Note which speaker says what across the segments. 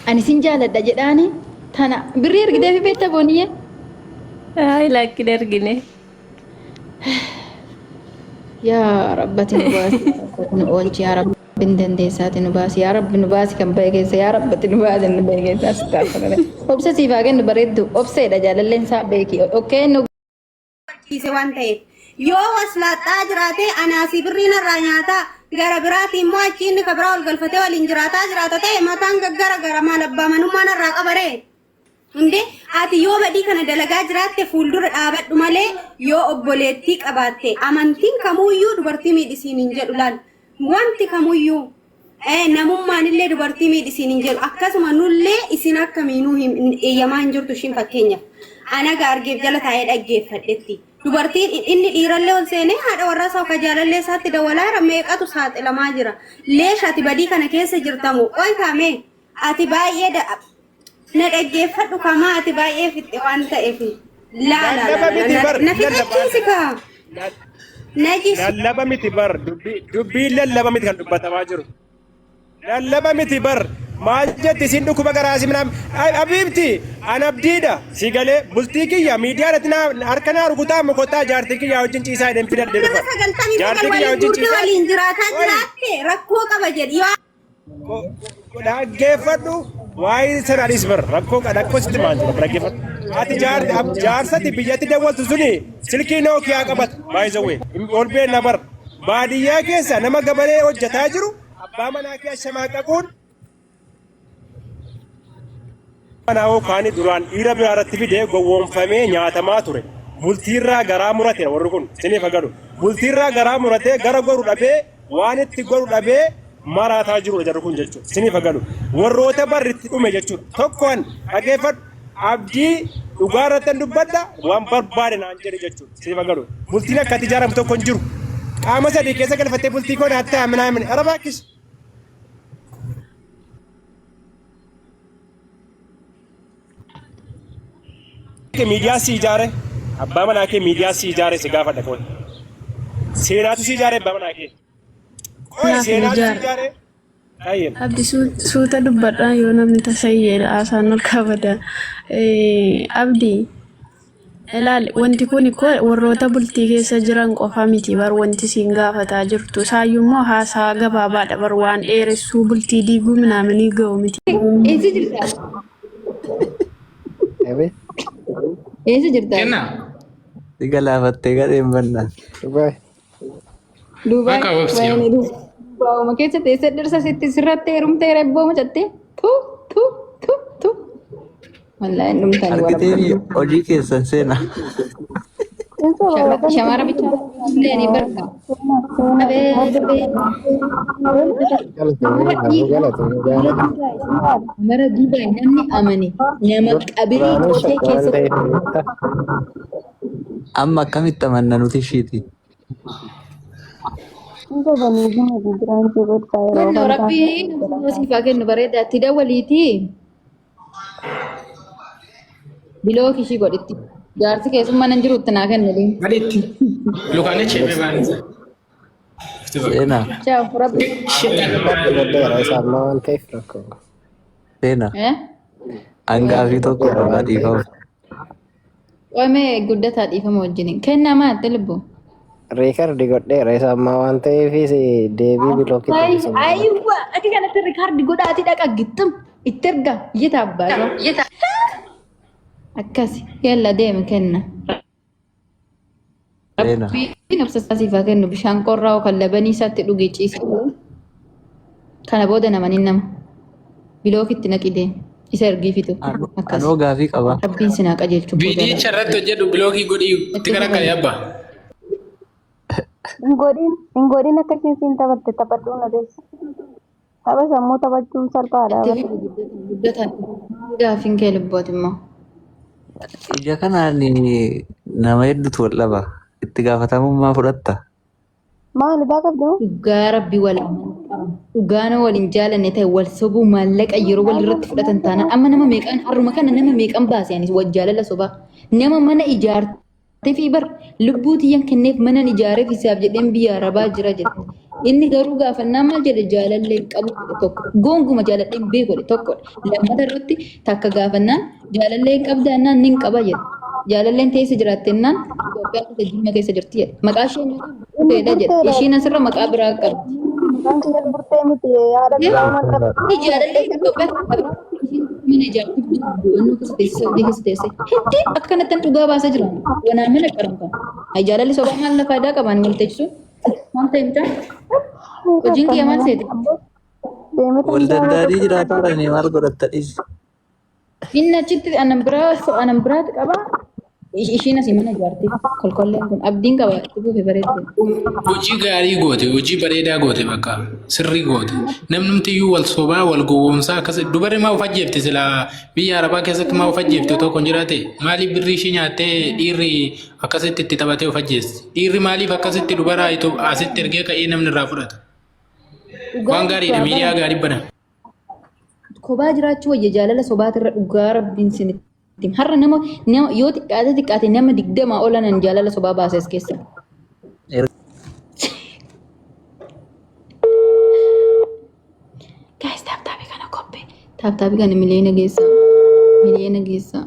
Speaker 1: Ani sin jaaladha jedhaani tana birrii ergiteefi beekta booniyyee.
Speaker 2: Ay lakkin ergine.
Speaker 1: Yaa rabbati nu baasi yaa rabbati nu oolchi yaa rabbi hin dandeessaati nu baasi yaa rabbi nu baasi kan bahe keessa yaa rabbati nu baasi nu bahe keessa astaafaradha. Obsa siif haa kennu bareeddu obseedha jaalalleen isaa beeki okkee nu
Speaker 3: barsiise waan ta'eef yoo waslaaxxaa jiraate anaasii birrii narraa nyaataa gara biraatii immoo achi inni ka biraa ol galfatee waliin jiraataa jiraata ta'e mataan gaggara gara maal abbaa manummaa narraa qabaree. Hundee ati yoo badii kana dalagaa jiraatte fuuldura dhaabadhu malee yoo obboleettii qabaatte amantiin kamuuyyuu dubartii miidhisiin hin jedhu laal wanti kamuyyuu namummaan illee dubartii miidhisiin hin jedhu akkasuma nullee isin akka miinuu hin eeyyamaa hin jirtu ishiin fakkeenyaaf anaga argeef jala taa'ee dhaggeeffadhetti dubartiin inni dhiirallee ol seenee haadha warraa isaa ka jaalallee isaatti dawalaa jira meeqatu saaxilamaa jira leesh ati badii kana keessa jirtamu qoy kaamee ati baay'ee na dhaggeeffadhu kamaa ati baay'ee fixxe waan ta'eef. Laa laa
Speaker 4: Lallaba
Speaker 3: laa
Speaker 4: miti
Speaker 3: laa
Speaker 4: bar
Speaker 3: na
Speaker 4: lallaba
Speaker 3: fixachiisi kaa. Najis
Speaker 4: lallaba miti bar dubbii dubbiin lallaba miti kan dubbatamaa jiru. Lallaba miti bar maal jetti isin dhukkuba garaa si minaan abiibti an abdiidha si galee bultii kiyya miidiyaa irratti naa harka naa rukutaa mokotaa jaartii kiyya wajjin ciisaa jedheen fidadhe
Speaker 3: nama
Speaker 4: dhufa.
Speaker 3: 99
Speaker 4: Jaartii kiyya
Speaker 3: waliin
Speaker 4: wajjin
Speaker 3: guurtee
Speaker 4: ciisaa
Speaker 3: waliin jiraataa
Speaker 4: qoyi
Speaker 3: jiraatte rakkoo qaba jedhi yoo
Speaker 4: Dhaggeeffadhu waa'ee sana dhiis bar rakkoo rakkoo sitti maal jira dhaggeeffadhu. Ati jaarsati biyyatti dawwaltu suni silkii Nookiyaa qabata by the way ol beenna bar baadiyyaa keessa nama gabaree hojjetaa jiru abbaa manaa kee ashamaaqaquun manaa yookaan duraan dhiira biraa irratti fidee gowwoomfamee nyaatamaa ture. Bultiirraa garaa murate warri kun isiniif agalu. Bultiirraa garaa muratee gara goru dhabee waan itti goru dhabee maraataa jirudha jarri kun jechuudha. Isiniif agalu. Warroota barri itti dhume jechuudha. Tokkoon dhaggeeffadhu abdii dhugaa irratti dubbadha waan barbaade naan jedhe jechuudha. Isiniif agalu. Bultiin akkatti ijaaramu tokko hin jiru. Qaama sadii keessa galfattee bultii koo naatti haa minaa arabaakis. Kee miidiyaa si ijaare abbaa manaa kee miidiyaa si ijaare si gaafadha qoy seenaatu si ijaare abbaa manaa kee qoy
Speaker 5: Naaf hin
Speaker 4: seenaatu si
Speaker 5: ijaarre.
Speaker 4: ijaare tayyib
Speaker 5: Abdi suuta dubbadhaa yoo namni tasayyee haasaan ol kabada. Abdi Ilaali wanti kun ko warroota bultii keessa jiran qofa miti bar wanti siin gaafataa jirtu. Isaayyuu immoo haasaa gabaabaadha bar waan dheeressuu bultii diiguu minaaminii ga'u miti.
Speaker 1: Eessa jirta?
Speaker 6: Abeet.
Speaker 1: Eessa jirta?
Speaker 7: Kenna.
Speaker 8: Si galaafattee gadheen bannaan.
Speaker 6: Dubaay.
Speaker 1: Duubaay.
Speaker 7: Bakka obsi yoo.
Speaker 1: Wayne Dubaayuma keessa teessee dhirsa sitti sirratti heerumtee rebboo mucattee. Tu tu tu tu. Wallaahi hin dhumtani wal
Speaker 8: Argitee hojii keessan seenaa.
Speaker 1: Shamara bichaa illee barka. Abee abee.
Speaker 6: Galatoomi galatoomi galatoomi.
Speaker 1: Mara Dubaay namni amane nama qabirii
Speaker 6: Duraanuu
Speaker 1: qotee
Speaker 6: shakka waan
Speaker 1: keessa
Speaker 6: ta'eef beektaa.
Speaker 8: Amma akkamitti amanna nuti ishiiti?
Speaker 1: Wannoo rabbii nama siif haa kennu bareedaa itti dawwaliitii. Bilook ishii godhitti. Jaarsi keessummaa nan jiru itti naa kennu.
Speaker 7: Gaditti. Lukaan cheemee baanisa.
Speaker 8: Seenaa.
Speaker 1: Ciao, rabbi.
Speaker 6: Godheera isa ammaa waan ta'eef rakkoo hin qabu.
Speaker 8: Seenaa.
Speaker 1: Eh?
Speaker 8: Hangaafii tokko
Speaker 6: Godheera
Speaker 8: qaba
Speaker 6: waan ta'eef.
Speaker 8: dhiifama.
Speaker 1: Qoomee guddataa dhiifama wajjiniin. Kennaa maatti lubbu.
Speaker 6: Riikardi godheera isa ammaa waan ta'eef deebii bilookitti ibsa.
Speaker 1: Ayiwa! Ati kanatti rikaardi godhaati dhaqa gixxum. Itti erga iyyata abbaa isaa. Akkasi. Yalla deemi kenna.
Speaker 8: Seenaa.
Speaker 1: Rabbiin obsa isaa siif haa kennu bishaan qorraa kan labanii isaatti dhugee ciise. Kana booda nama ni nama. Bilookitti naqi deemi. Isa ergii fitu. Akkas.
Speaker 8: Anoo gaafii qaba.
Speaker 1: Rabbiin sinaa qajeelchu.
Speaker 7: Viidiyicha irratti hojjedhu bilookii godhii itti garagali abba.
Speaker 9: Hin godhin hin godhin akka isheen siin taphatte taphadhuu na beeksisa. Tapha sammuu taphachuun salphaadha
Speaker 1: Itti
Speaker 9: bara.
Speaker 1: fufi guddataa. Gaaffiin kee lubbooti immoo.
Speaker 8: Ija kanaan nama hedduutu wal dhaba. Itti gaafatamummaa fudhatta.
Speaker 9: Maal idaa qabdi moo?
Speaker 1: Dhugaa rabbi wal amanuu qaba. Dhugaa nama wal hin jaalanne ta'e wal sobuu maallaqa yeroo wal irratti fudhatan taanaan amma nama meeqaan har'uma kana nama meeqan baase anis wal jaalala sobaa nama mana ijaartee fi bar lubbuu tiyyan kenneef manan ijaareef isaaf jedheen biyya arabaa jira jette. Inni garuu gaafannaa maal jedhe jaalallee hin qabu jedhe tokko. Goonguma jaaladhee hin beeku jedhe tokkodha. Lammata irratti takka gaafannaan jaalallee hin qabdaa jennaan nin qaba jedhe. Jaalalleen teessa jiraatte jennaan Itoophiyaa keessa Jimma keessa jirti jedhe. Maqaa ishee eenyutu
Speaker 9: Inni
Speaker 1: Burteedha jedhe.
Speaker 9: burteedha.
Speaker 1: Ishiin asirra maqaa biraa qabdi.
Speaker 9: Maqaan kiyya burtee miti haadha biraa waan
Speaker 1: Inni
Speaker 9: qabdi.
Speaker 1: jaalallee Itoophiyaa keessa qaba. Ishiin mana ijaartii hubannoo keessa teessee Saudii keessa teessee. Heddii akkanatti dhugaa baasaa jiran. Wanaa mana qaran kan. Jaalalli sobaa maal na faayidaa qabaan wal teessisuun? Maal ta'e mucaan? Hojiin kiyya maal seete?
Speaker 8: Wal danda'anii jiraataa dhaqnee maal godhatta dhiisi.
Speaker 1: Inni achitti anan biraa anan biraati qaba. Ishiin asii mana ijaarti. Kolkolleen kun abdiin qaba itti fufe bareeddu.
Speaker 7: Hojii gaarii goote, hojii bareedaa goote bakka sirrii goote. Namnumtiyyuu wal sobaa, wal gowwoomsaa akkas dubarri maa of ajjeefti silaa biyya Arabaa keessatti maa of ajjeefti otoo kun jiraate maaliif birrii ishii nyaattee dhiirri akkasitti itti taphatee of ajjeesti. Dhiirri maaliif akkasitti dubara asitti ergee ka'ee namni irraa fudhata.
Speaker 1: Dhugaa
Speaker 7: Waan gaariidha
Speaker 1: dhugaa
Speaker 7: miidiyaa
Speaker 1: bara
Speaker 7: gaarii bana.
Speaker 1: Kophaa jiraachuu wayya jaalala sobaatirra dhugaa rabbiin sinitti hima. Har'a nama nama yoo xiqqaate xiqqaate nama 20 olanan jaalala sobaa baase as keessa. Guys, tap taabii kana koppee. Tap taabii kana miliyoona geessa. Miliyoona geessa.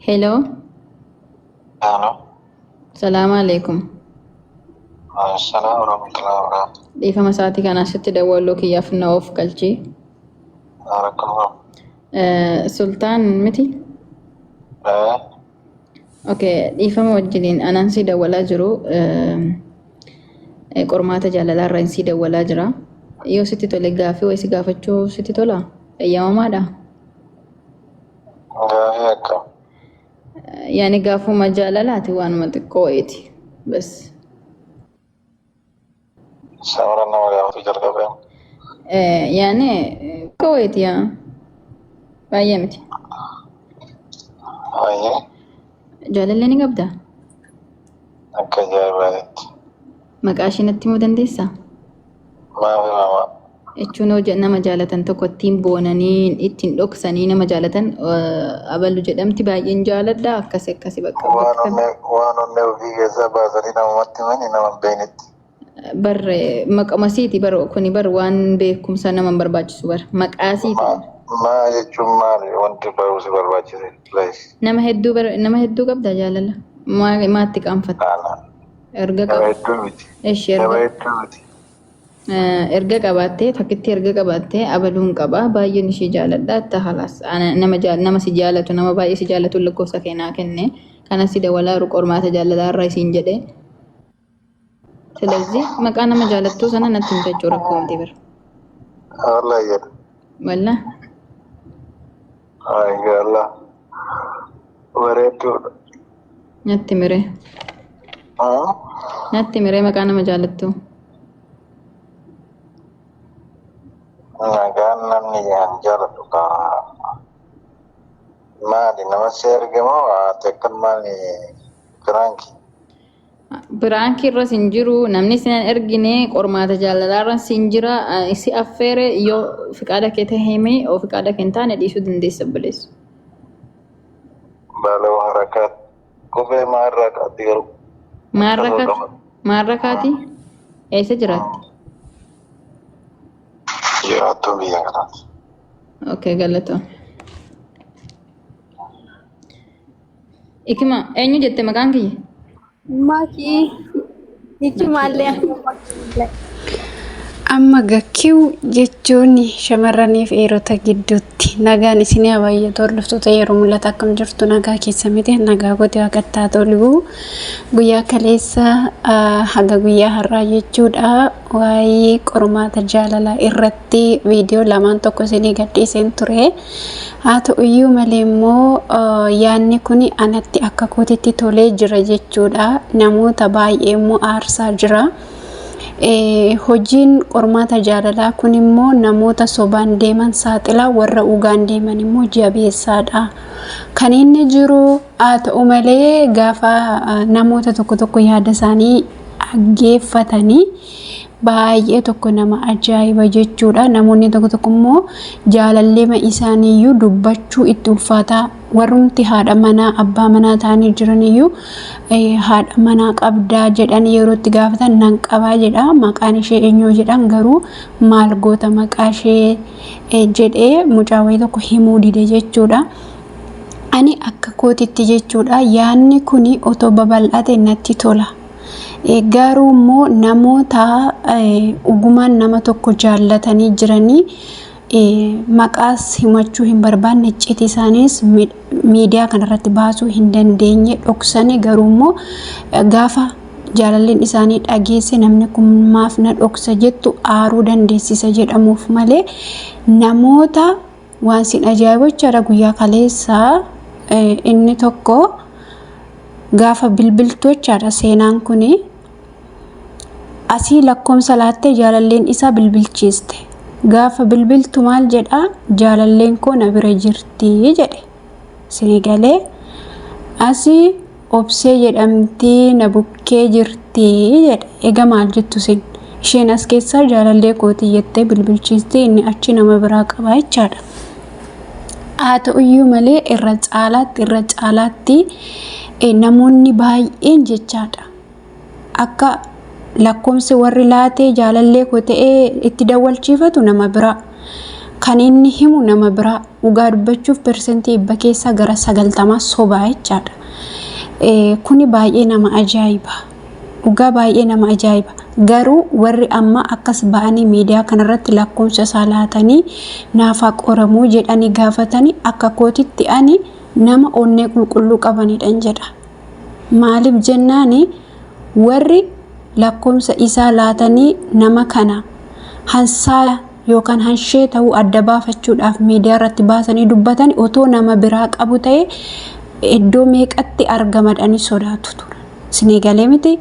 Speaker 1: Hello.
Speaker 10: Hello.
Speaker 1: Salaamu alaikum.
Speaker 10: Assalamu warahmatullahi wabarakatuh.
Speaker 1: Dhiifama sa'aatii kana asitti dawwalloo kiyyaaf na of galchii.
Speaker 10: Barakallahu.
Speaker 1: Sultaan miti?
Speaker 10: Eh,
Speaker 1: Okay, dhiifama wajjiniin anaan si dawwalaa jiru qormaata jaalalaa irraa si dawwalaa jira. Yoo sitti tole gaaffii wayii si gaafachuu sitti tola? Eeyyamamaadha?
Speaker 10: Gaafii akkam?
Speaker 1: Yaani gaafuma jaalalaati waanuma xiqqoo wayiiti. Bas.
Speaker 10: Samaran nama gaafatu jalqabeen.
Speaker 1: Yaani xiqqoo wayiiti yaa. Baay'ee miti.
Speaker 10: Baay'ee
Speaker 1: Jaalallee ni qabdaa?
Speaker 10: Akka ajaa'ibaatti.
Speaker 1: Maqaa ishee natti himuu dandeessaa?
Speaker 10: Maaf himama?
Speaker 1: Jechuun hoo nama jaalatan tokko ittiin boonanii ittiin dhoksanii nama jaalatan abalu jedhamti baay'een jaaladha akkasi akkasi bakka
Speaker 10: Waan
Speaker 1: bakka
Speaker 10: onnee waan onnee ofii keessaa baasanii namumatti himanii nama hin beeknetti.
Speaker 1: Bar maqama siiti bar kuni bar waan beekumsa nama hin barbaachisu bar maqaa siiti bar.
Speaker 10: Maa jechuun maali wanti baruu si barbaachise? Please.
Speaker 1: Nama hedduu bar nama hedduu qabda jaalala maa maatti qaanfatta
Speaker 10: Ana.
Speaker 1: erga
Speaker 10: Nama
Speaker 1: qaba
Speaker 10: hedduu miti.
Speaker 1: eshi
Speaker 10: Nama
Speaker 1: erga
Speaker 10: hedduu miti.
Speaker 1: Erga qabaattee takkitti erga qabaattee abaluun qaba baay'een ishee jaaladha itti halaas nama nama si jaalatu nama baay'ee si jaalatu lakkoofsa kee naa kenne kana si dawalaaru qormaata jaalalaa irraa isiin jedhe ስለዚህ maqaa nama jaalattuu sana natti himta jechuu rakkoo miti bira.
Speaker 10: Wallahi jedha.
Speaker 1: Wallah.
Speaker 10: Ay Allah. Bareedduudha.
Speaker 1: Natti miree. Natti miree maqaa nama jaalattuu.
Speaker 10: Nagaan namni an jaaladhu kaa maali nama si erge moo ati akkan maali piraanki?
Speaker 1: Piraankii irras hin jiru namni sin hin ergine qormaata jaalalaa irras hin jira si affeere yoo fiqaada kee ta'e himi yoo fiqaada kee hin taane dhiisuu dandeessa obboleessa.
Speaker 10: Baalaw harakaat qubee maa irraa kaati garuu?
Speaker 1: Maarra kaati? Maarra kaati? Eessa jiraatti?
Speaker 10: Jiraattuu biyya kanaati.
Speaker 1: Okay, galatoo. Ikima, eenyu jette maqaan kiyya?
Speaker 3: Makii. Ikimaallee akkuma makiillee.
Speaker 5: Amma gakkiw jechuun shamarraniif dhiirota gidduutti nagaan isinii haa baay'atu hordoftoota yeroo mul'ata akkam jirtu nagaa keessa miti nagaa kooti waaqattaa tolu guyyaa kaleessa haga guyyaa har'aa jechuudha waa'ee qormaata jaalalaa irratti viidiyoo lamaan tokko isinii gadhiiseen ture haa ta'uyyuu malee immoo yaadni kun anatti akka kootitti tolee jira jechuudha namoota baay'ee immoo aarsaa jira. Hojiin qormaata jaalalaa kun immoo namoota sobaan deeman saaxila warra dhugaan deeman immoo jabeessaadha. Kan inni jiru haa ta'u malee gaafa namoota tokko tokko yaada isaanii dhaggeeffatanii Baay'ee tokko nama ajaa'iba jechuudha. Namoonni tokko tokko immoo jaalalleema isaaniiyyuu dubbachuu itti ulfaataa warrumti haadha manaa abbaa manaa ta'anii jiraniyyuu haadha manaa qabdaa jedhan yeroo itti gaafatan nan qabaa jedha. Maqaan ishee eenyu jedhan garuu maal goota maqaa ishee jedhee mucaa wayii tokko himuu dide jechuudha. Ani akka kootitti jechuudha yaanni kuni otoo babal'ate natti tola. Garuu immoo namoota dhugumaan nama tokko jaallatanii jiranii maqaas himachuu hin barbaanne icciitii isaaniis miidiyaa kanarratti baasuu hin dandeenye dhoksanii garuu immoo gaafa jaalalleen isaanii dhageesse namni kun maaf na dhoksa jettu aaruu dandeessisa jedhamuuf malee namoota waan sin ajaa'ibu jechaadha guyyaa kaleessaa inni tokko gaafa bilbiltu jechaadha seenaan kuni asii lakkoomsa laattee jaalalleen isaa bilbilchiiste. Gaafa bilbiltu maal jedha jaalalleen koo na bira jirti jedhe. Isinii galee asii obsee jedhamtii na bukkee jirti jedhe. Egaa maal jettu isin? Isheen as keessaa jaalallee kooti jettee bilbilchiisti inni achi nama biraa qaba jechaadha. Haa ta'uyyuu malee irra caalaatti irra caalaatti namoonni baay'een jechaadha. Akka lakkoomsi warri laatee jaalallee koo ta'ee itti dawwalchiifatu nama biraa. Kan inni himu nama biraa. Dhugaa dubbachuuf persentii 100 keessaa gara 90 sobaa jechaadha. Kuni baay'ee nama ajaa'iba. Dhugaa baay'ee nama ajaa'iba. Garuu warri amma akkas ba'anii miidiyaa kanarratti lakkoomsa isaa laatanii naaf haa qoramuu jedhanii gaafatanii akka kootitti ani nama onnee qulqulluu qabanidhan jedha. Maaliif jennaani warri lakkoomsa isaa laatanii nama kana hansaa yookaan hanshee ta'uu adda baafachuudhaaf miidiyaa irratti baasanii dubbatan otoo nama biraa qabu ta'e iddoo meeqatti argamadhanii sodaatu turan. Isinii galee miti?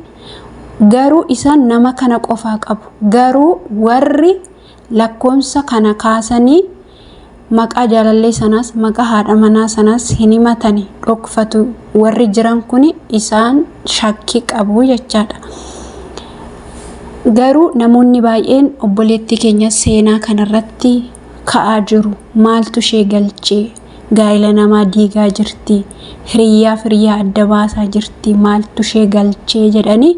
Speaker 5: Garuu isaan nama kana qofaa qabu. Garuu warri lakkoomsa kana kaasanii maqaa jaalallee sanaas maqaa haadha manaa sanaas hin himatani dhokfatu warri jiran kuni isaan shakkii qabu jechaadha. Garuu namoonni baay'een obboleettii keenya seenaa kanarratti ka'aa jiru. Maaltu ishee galchee? Gaa'ela namaa diigaa jirti. Hiriyyaa firiyyaa adda baasaa jirti. Maaltu ishee galchee jedhanii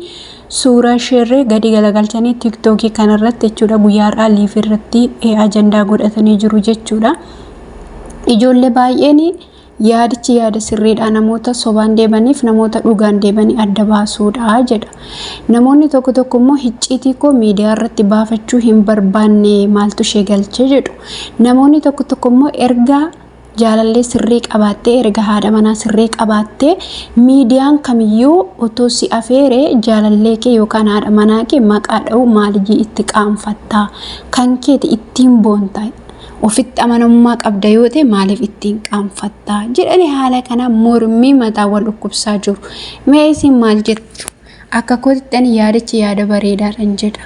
Speaker 5: suuraa isheerree gadi galagalchanii tiktookii kanarratti jechuudha guyyaa har'aa liif irratti ajandaa godhatanii jiru jechuudha. Ijoollee baay'een yaadichi yaada sirriidha namoota sobaan deemaniif namoota dhugaan deemanii adda baasuudha jedha. Namoonni tokko tokko immoo hicciitii koo miidiyaa irratti baafachuu hin barbaanne maaltu ishee galche jedhu. Namoonni tokko tokko immoo ergaa jaalallee sirrii qabaattee erga haadha manaa sirrii qabaattee miidiyaan kamiyyuu otoo si afeere jaalallee kee yookaan haadha manaa kee maqaa dha'uu maaliyyii itti qaanfattaa kan keeti ittiin boonta ofitti amanamummaa qabda yoo ta'e maaliif ittiin qaanfattaa jedhanii haala kana mormii mataa wal dhukkubsaa jiru. Mee isin maal jettu? Akka kootitti ani yaadichi yaada bareedaadhan jedha.